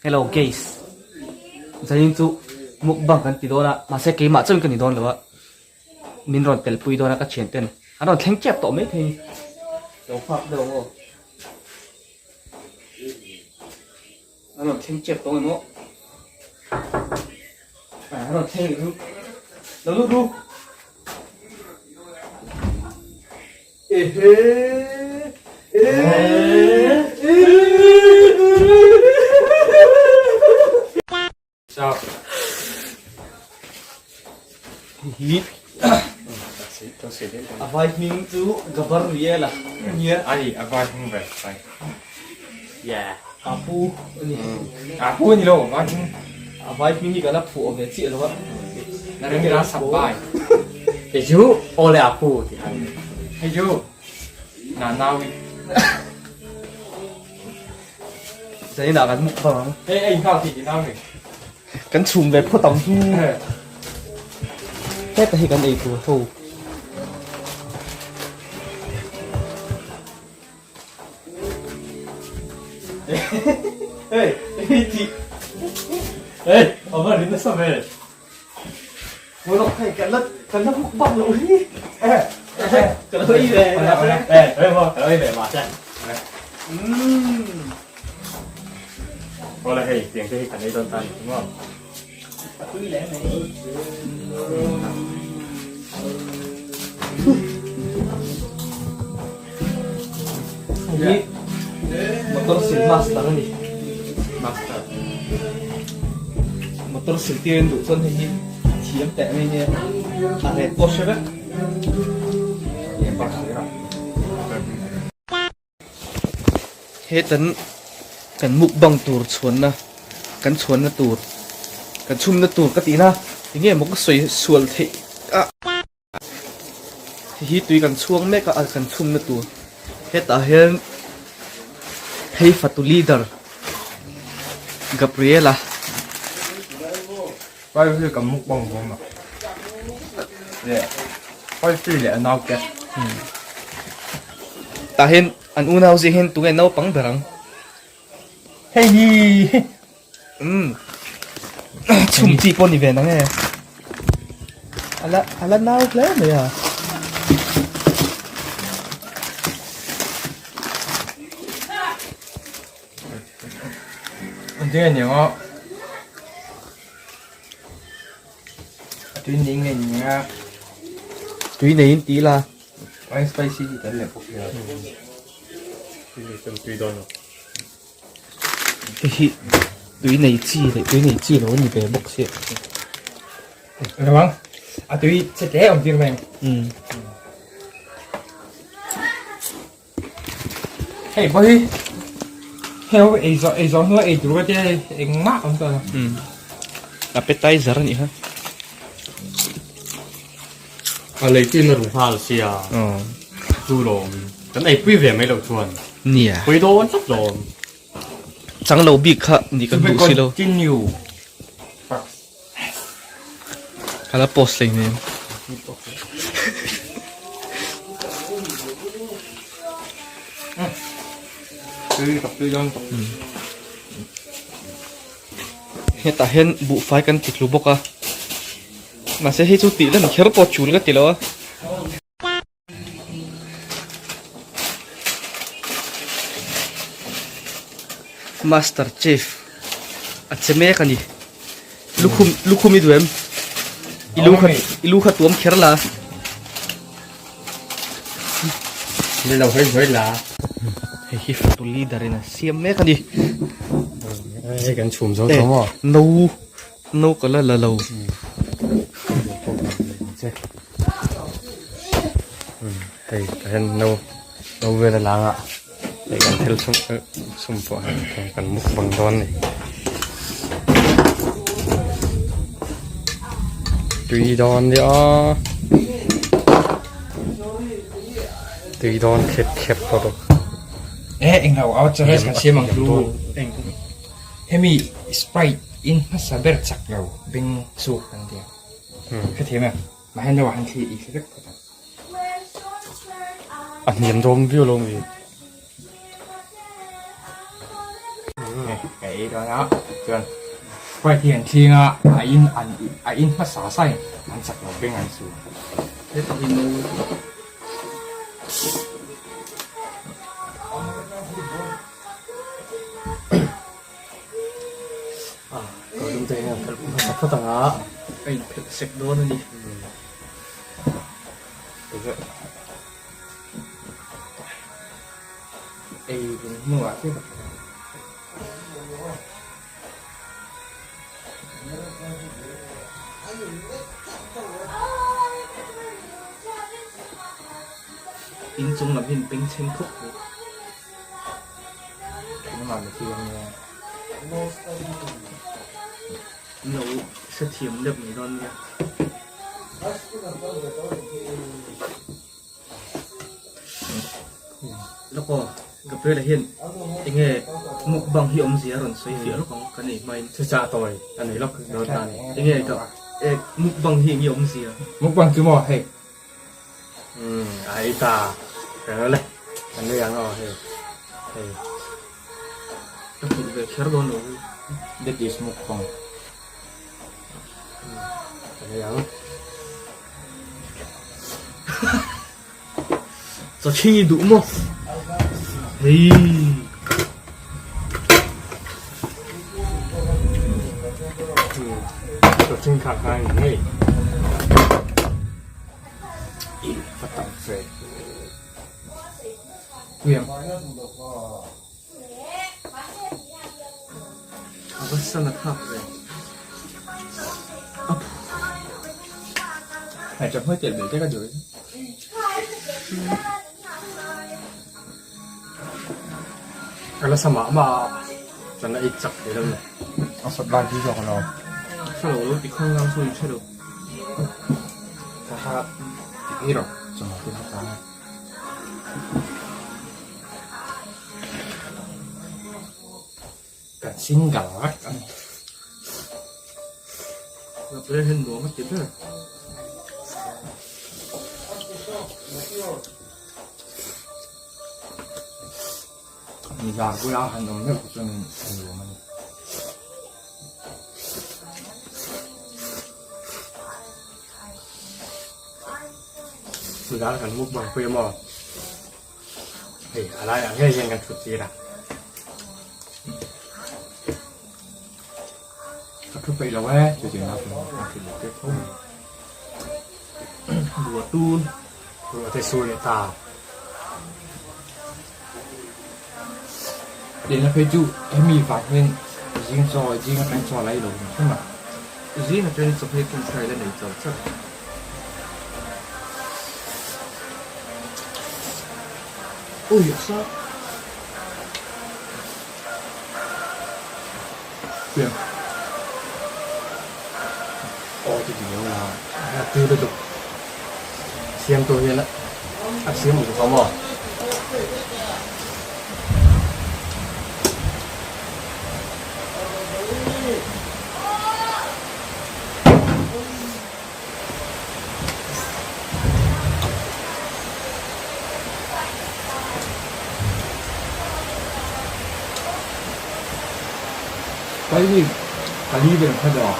Hello guys Zanin chu mukbang kan ti dawn a mahse keimah chauhin ka ni dawn lo a min rawn tel pui dawn a ka thian ten an rawn thleng tep tawh mai thei lo nghak deuh ang aw an rawn thleng tep tawh emaw an rawn thleng ru lo lut ru A vai hming chu Gabriela a nia. Ai a vai hming ve vai. Yeah. Apu a ni. Apu a ni lo vai hming. A vai hming hi ka la phuah ve chiah lo a. Narendra Sabbai. Hei chu Ole Apu tih a ni. Hei chu Nanawi. Zainah kan mukbang ang. Hei ei nghal tih tih nau ni. Kan chhum ve phawt ang chu. Heta hi kan ei tur ho. Hey, ei ti. Hey, ava rin nasa ve. Ngolok hei kan la kan la mukbang loh hi. Ka lo ei ve. Eh, eh mo, ka lo ei ve ma che. Umm. Awle hei, tiang te hi kan ei dawn ta ni chu maw. A tui leh mai. Hei hi motor sil master a ni. Master. Motor sil tir in duh chuan hei hi thiam teh mai nia. A ret pawh hre vek. Hetan kan mukbang tur chhuanna kan chhuanna tur kan chhumna tur ka tihna enge maw ka sawi sual theih a hei hi tui kan chhuang mek a kan chhumna tur hetah hian hei fatu leader Gabriela. Tah hian an unau zing hian tunge naupang ber ang? Hei hi! Umm chhum chi pawh ni ve nang e. Ala ala nau hle mai a. An tinge ni ang aw. A tui nei nge ni a. Tui neiin ti ila. Wine spicy hi kan leh bawk nia. Tui nei chuan tui dawn lo. Hei hi tui nei chi leh tui nei chi lo a ni ve bawk sia. Rawang a tui chhe hle awm tir mai. Umm. Hei pawh hi hei ho ei zawh ei zawh hnua ei tur ka tia hei engmah awm tawh lo. Umm. Appetizer a nih kha. A lei tuin a ru nghal sia. Chu lawm. Kan ei pui ve mai loh chuan. Nia. Pui dawn tlat lawm. Chang lo bik kha nih kan duh si lo. Continue. Ka la post hlei nen. Hetah hian buhfai kan ti tlu bawk a mahse hei chu tih lan kher pawh chul ka ti lo a. Master chef a che mek a ni lukhum lukhum i duh em i lu kha i lu kha tuam kher la ni lo hawi hawi la hei hi fatu leader in a siam mek a ni hei kan chhum zo tawh maw no no ka la la lo Hei tah hian no no vel a lang a hei kan thil chhum chhum pawh hei kan mukbang dawn a ni tui dawn nia tui dawn khep khep tawh bawk. Eh englo a chaw kan siam ang chu hemi sprite in hmasa ber chak lo beng chhuak kan tia hrethiam em. Mah hian deuh ah han thli i hre vek phawt ang. A hniam dawn viau lo mi. Hei ka ei dawn a chuan Sprite hi an thling a a in an a in hmasa sa in an chak lo beng an su. Heta hi no Ah ka dum te hian phelh hmasa phawt ang a. A inphelh sek dawn a ni. Ei lung hnuah te ka phelh a. In chung lam hi an peng chheng khawp mai. An lo hrethiam deuh mai dawn nia. Lawk aw, Gabriel-a hian enge mukbang hi awmzia a rawn sawi fiah lawk ang ka nei hmain. Thuchah tawi a nei lawk dawn ta a ni. Enge mukbang hi enge awmzia? Mukbang chu maw hei. Umm a ei ta reng le, kan nui ang aw hei hei. Ka hmuh ve kher dawn lo. That is mukbang. Umm kan nui ang. Chawchhing i duh maw? Hei. Chawchhing kha kha ni ngei. I va tam ve. Puiang. A va sana thlak ve. Hei chawhmeh hmai telh belh te ka duh. A la sa mah mah a, chuan a ei chak thei lo ni. A sawt lai hi zawk lo. Hre lo lo ti khang lang sawi hre lo. Kha kha ti phei rawh chawhmeh te kha tang a. Kan single vek a ni. Gabriel hian nuam a ti ber. Miza bula han awm meuh chuan a nuam a ni. Miza kan mukbang pui a maw? Hei a laiah ngei hian kan thut tir a. Ka thu peih lo e, chu tin a a thut leh tep tho mai. Ruah tun. Ruah te sur leh ta. Lehla phei chu hemi vang hian zing chaw zing atang chaw la ei lo hrim hrim a. Zing atangin chaw phei tum thlai la nei char char. Ui a sa. Piang. Aw ti ti leu la. A tui lutuk. Siam tur hian a siam uluk a maw? Pai hi pali vel kha dawh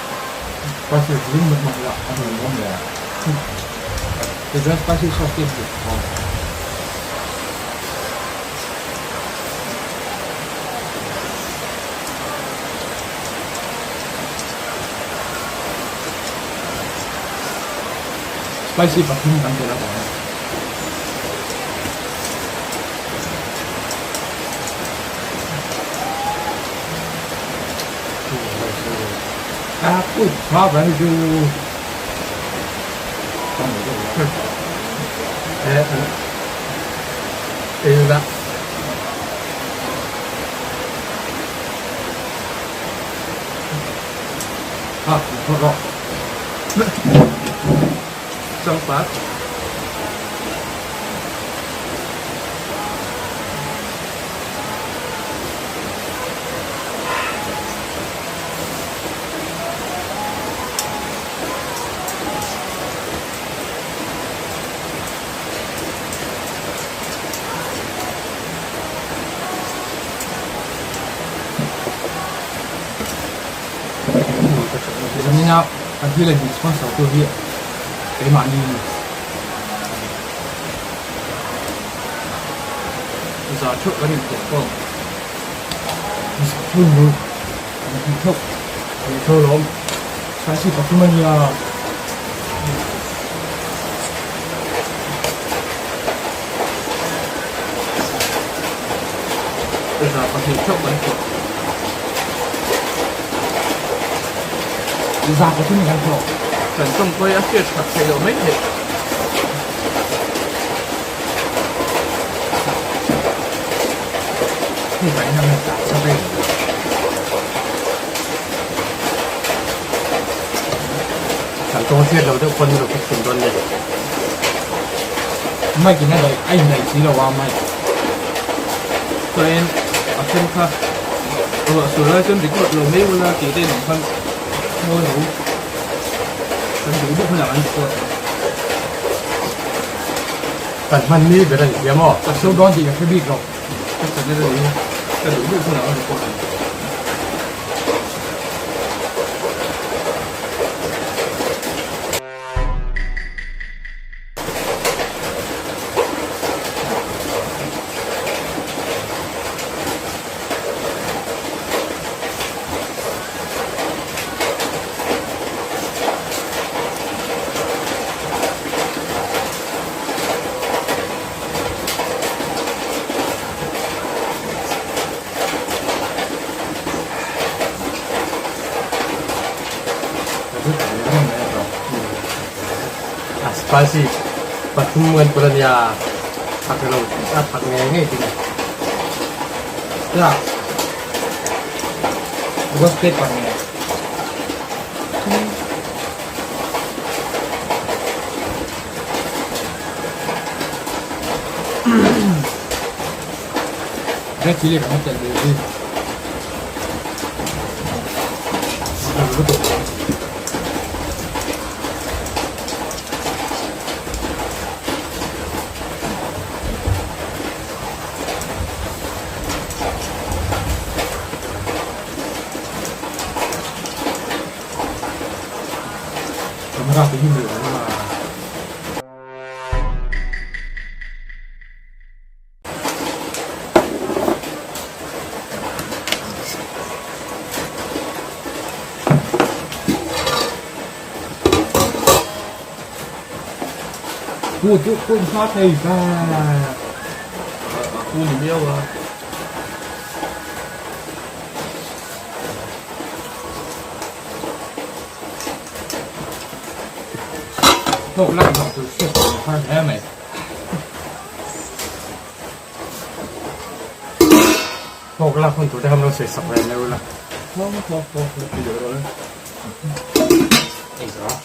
spicy zing mat mat la a hmuh nuam le. Tichuan spicy sauce te hmuh kha. Spicy pathum kan tel avang. A pui tha ber chu Ei la. Ha, phawt rawh. Changpat. Zanin a kan thil leh sponsor tu hi keimahni a ni. Za theuh kan intuah pawh za theuh nu kan ti theuh. Ni theuh lawm. Spicy pathum a nia. 200 theuh kan thawh. 300 kan thawh. Kan tawngkawi a hriat that theih loh mai theih. Hei vai hian a tah chak e. Kan tawng hriat loh deuh pawn ni lo kha thin dawn nen. Mic in a daih a indaih si lo a mic. Chuan a then kha ruah sur lai chuan record lo mai ula tih te in awm khan ngawi lo kan duh duh hunah kan record ang. Kan hman ni ber a ni thiam aw. Ka sur dawn tih ka hre bik lo. Ka channel a ni ka duh duh hunah kan record ang. A spicy pathum ngan pawh a nia thak lo a thak ngei ngei thin Ya Ghost plate pang nge Red chili kan tel ve hi. Camera te hi mei lo ma. Pu chu pu hma thei ta. A pu ni miau a. Hlawk lak zawng tur hriat tur a har hle mai. Hlawk lak hun tur te kha min lo sawi sak ve leu la. Hlawk hlawk hlawk hlawk ti deuh rawh le. Ei zawh.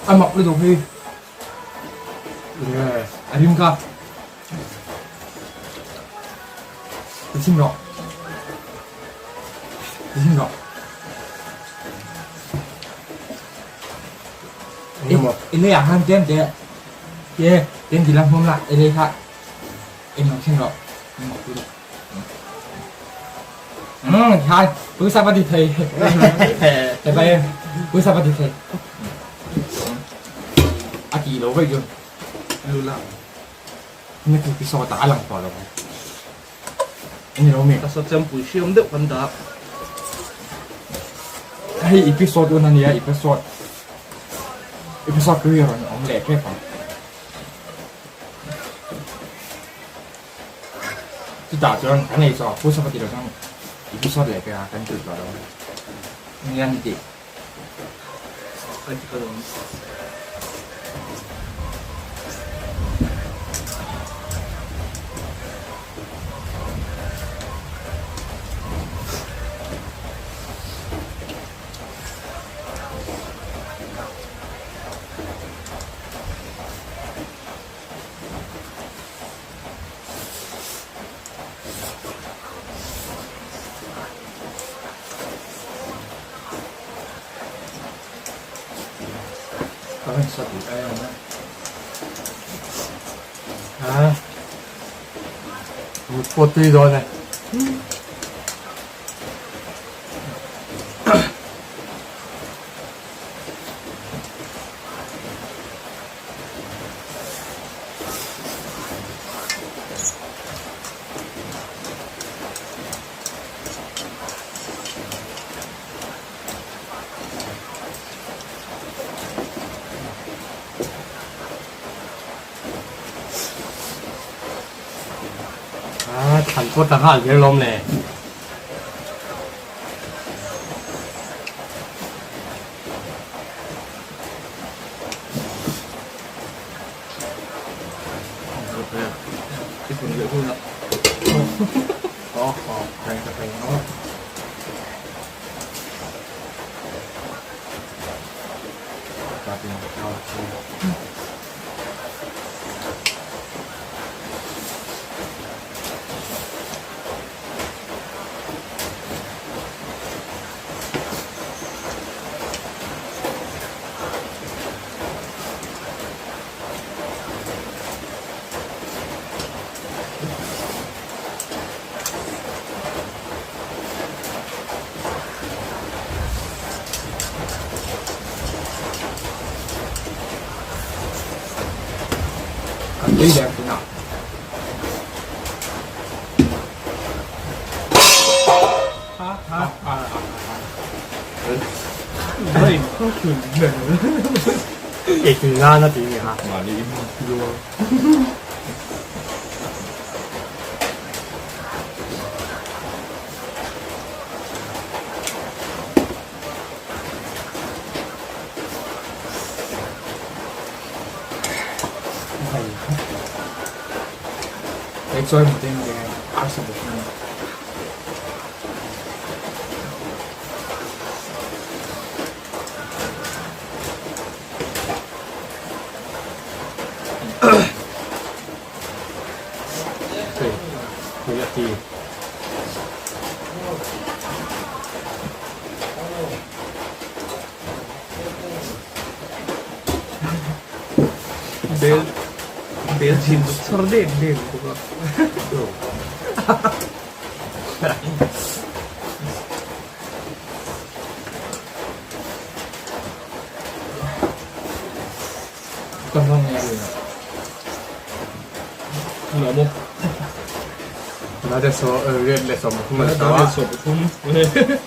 A mak lutuk hi. A rim kha. Ti chim rawh. Ti chim rawh. I lei ah khan tlem te te tlem ti la hmawm la i lei kha eng lo thleng rawh. Mak lutuk. Umm khai pawisa va ti thei. Te bai pawisa va ti thei. A ti lo vei chu. Lula. Na ki pi so ta alang tawh lo. Ani lo mi. Ka sa champui hriam deuh kan dah. Hei episode un ania episode. Episode tu hi rawn awm leh tep ang. Chutah chuan kan ei zawh pawisa ka ti lo chuan episode leh pekah kan tul tawh lo. Nia ni tih. Ai ti ka lo. Avan sa tih ai awm e. Ha. Mut pawh tui dawn e. A thlan pawh ta nghal ber lawm le. Kan tui der tunah. Ei tui nan a ti ni ha. Mahni in luang. Hei chawi maw ding ding arsa bawk a ni. Hei tui a ti. Bel bel chin chu char deng deng bawk a. Ka hmang nge rin a. Lo maw? Nade so riat leh 13 a ni tawh a. Nade 13.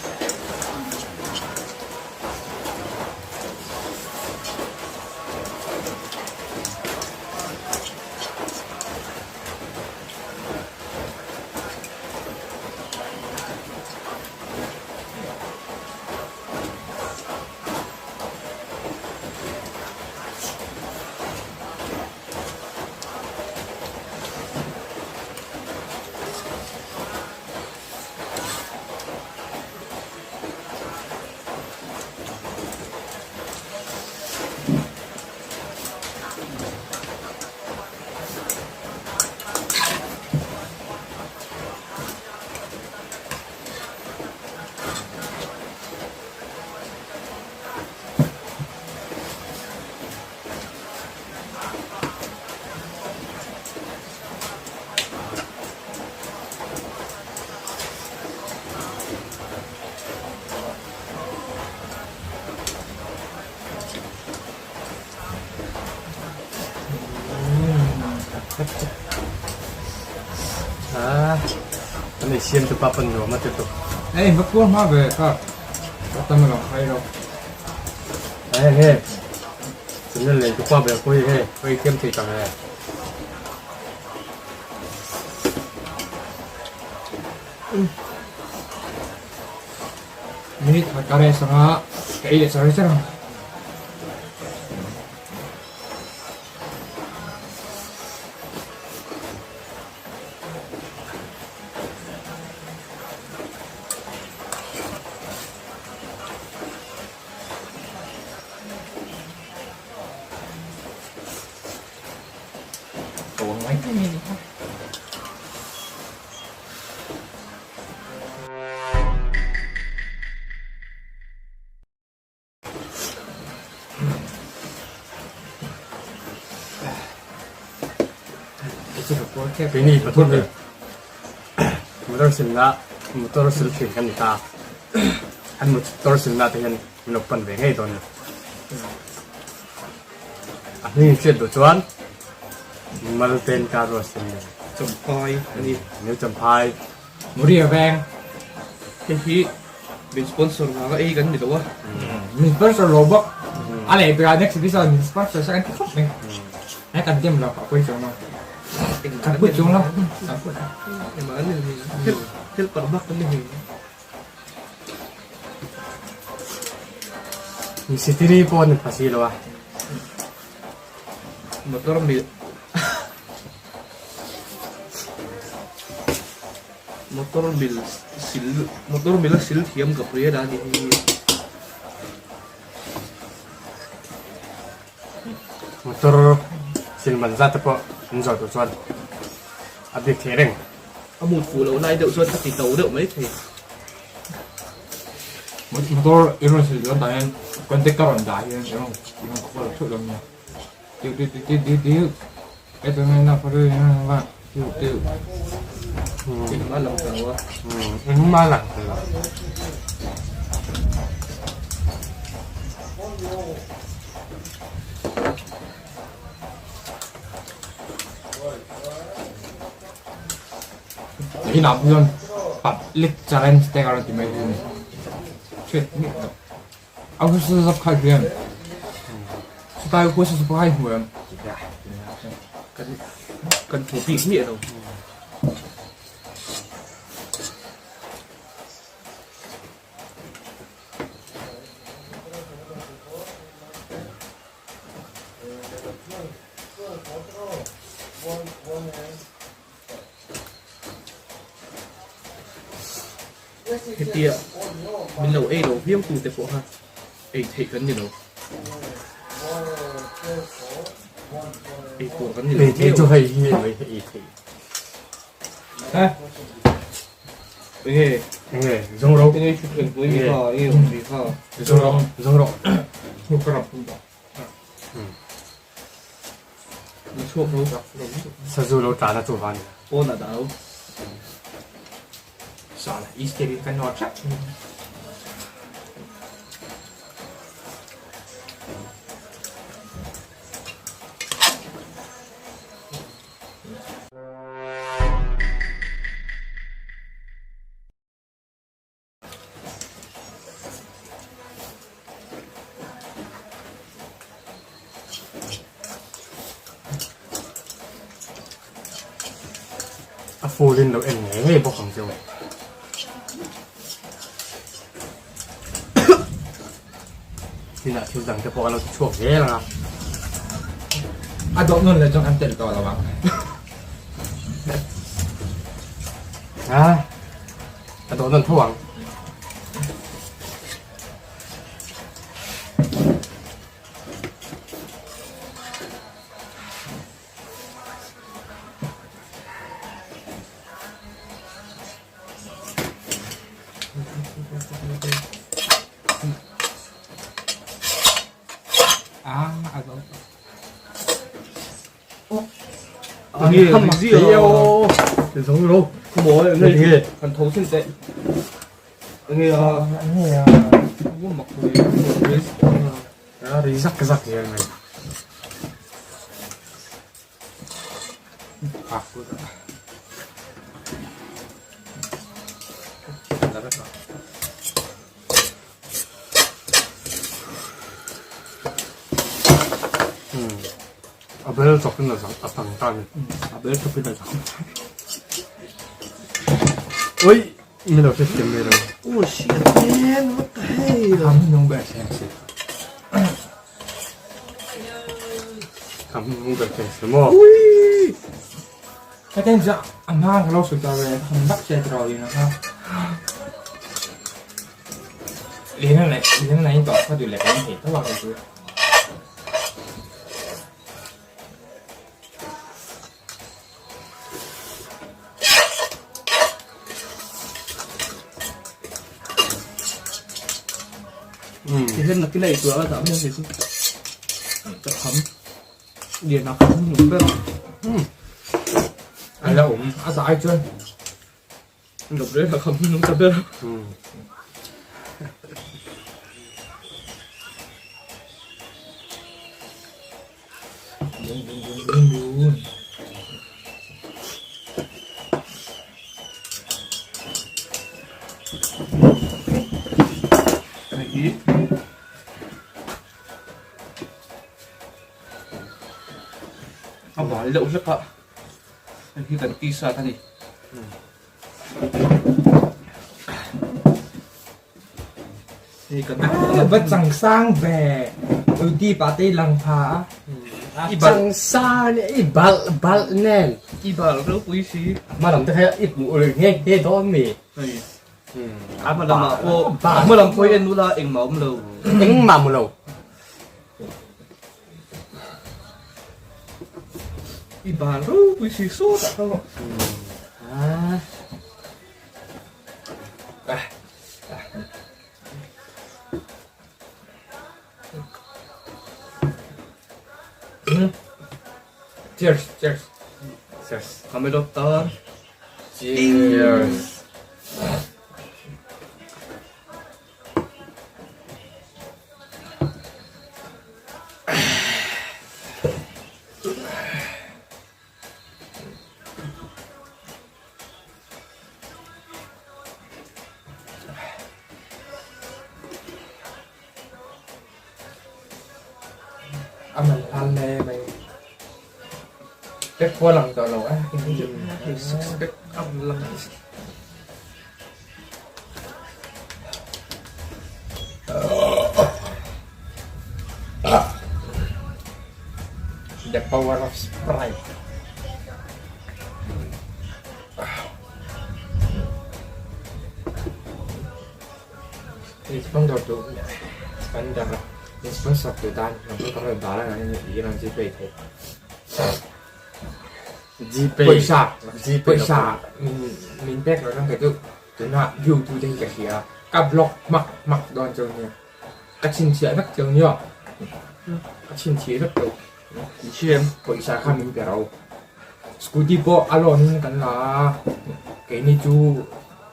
Ah, an ei siam tu pa pawn nuam a ti tuk. Ei, va puar hma ve kha. Ka tam lo khai lo. Hei he, channel nei tu pa ber pawh hi hei, ka ei thiam thei tak e. Minute khat ka rest anga ka ei leh char char ang. Keini pathum hi motor silna motor sil thin kan ni ta a, an motor silna te hian min lo pan ve ngei dawn a ni. A hming in hriat duh chuan Malten car wash an ni. Champhai a ni. New Champhai. Muria veng. Hei hi min sponsor vanga ei kan ni lo a. Min sponsor lo bawk. A leh berah next episode min sponsor sa kan ti khawp mai. He kan dem lo a pawi chuang lo. Kan put chuang lo. Kan put. Engmah an ni lo hei. Helper bak kan ni hei. Misitiri pawh an ni pha si lo a. Motor mil Motor mil sil motor mil a sil thiam ka pui a dah a ni hei. Motor sil man zat te pawh an zawh tur chuan a bik thei reng. A mut fuh loh lai deuh chuan a ti to deuh mai thei. Motor i rawn sil dawn tah hian contact ka rawn dah hian i rawn i rawn call theuh dawn nia. Tiu tiu tiu tiu tiu tiu e tu nge na photo i rawn va tiu tiu. Engmah lang ta lo a. Engmah lang ta lo. Inah pawh chuan public challenge te ka rawn ti mai thei a ni. Hriat miah loh. A husa zap kha hian chutai husa zap kha hmu em? Kan kan hmu bik miah lo. Hetia min lo ei lo viau tu te pawh kha ei theih kan ni lo. Ei tur kan ni lo Ei theih chu hei hi mai ei theih. Ha? Enge? Enge? Zawng ro. Enge thu thlen pui mi kha, enge awm mi kha. Zawng ro, zawng ro. Thu ka rap pum ta. Na chhuak lo. Sazu lo tlan a chu van. Pawn a dah lo. Sala Easter in kan nawr thlap. A full in lo en ngei ngei bawk ang chu. Tinah thil dang te pawh a lo ti chhuak zel ang a. A dawh nawn leh chuan kan telh tawh lo ang. A a dawh nawn tho ang. Zak zak zel mai. A bel chawpin a a tang ta a ni. A bel chawpin a tang. Oi! Mi lo hrethiam mai lo. Oh shit man, what the hell? A hmun ber thleng si. A hmun ber thleng si maw? Ui! Heten chu a hma ka lo sawi ta ve, ka han vak che tiraw in a kha. Lehna leh lehna in tawh kha duh leh ka in thei tho a kei chu. Ti hian nakin a eitur a dah mai ang kei chu. Ka kham. Lian a kham hlum ber a. A la awm a zah ai chuan. Gabriel-a kha hmun ta ber. Dun dun dun dun dun. Hei hi. A bal deuh hlek a, hei hi kan t-shirt a ni. Hei kan Va chang sang ve uti pa te lang pha a. I chang sang i bal bal nen. I bal ropui si. Hma lam te kha i hmuh ri nghe nghe dawn mi. Hei. A hma lamah pawh a hma lam pawh hi en ula engmah a awm lo. Engmah mu lo. I bal ropui si sawtah ka rawh. Cheers cheers. Cheers. Kamelo tan. Cheers. A man hlan hle mai. Pack pawh a lang tawh lo a. Six pack a lang. The power of Sprite. Sponsor tu sponsor sponsor tu tan Gpay thei. Gpay Pawisa pawisa min min pek lo nang kei chu tunah view tu te hi ka hria ka vlog hmak hmak dawn chu nia ka chhinchhiah vek cheu nia ka chhinchhiah vek cheu Thiam pawisa kha min pe ro scooty pawh a loan in kan la a keini chu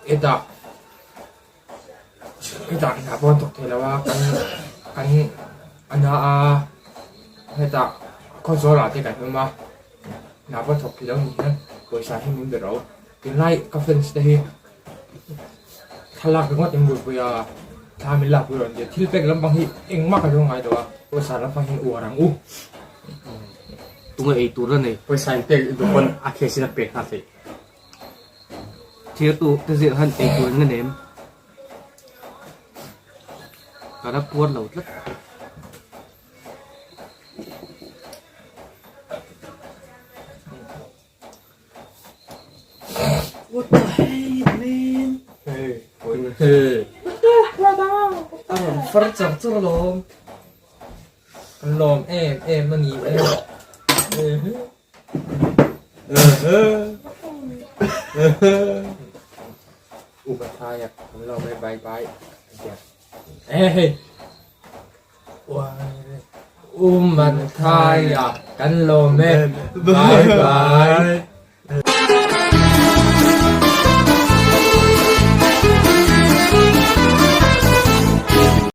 hetah hetah hna pawh an thawk thei lo a kan kan a na a hetah khawzawl ah te kan awm a hna pawh thawk thei lo ni hian pawisa hi min be ro tunlai ka fans te hi thlalak ringawt in buaipui a thla min lakpui rawn nia thil pek lampang hi engmah ka zawng ngai lo a pawisa lampang hian uar ang u. Tunge ei tur a nei. Pawisa in pek duh pawn a case in a pek nghal theih. Thir tu te zir han ei tur na nem. Ka la puar lo tlat. What the heck man? Hey, hey. A rawn far char char alawm. Kan lawm em em a ni e. Upa thaia kan lawm e bye bye Hey Uman thaia kan lawm e bye bye.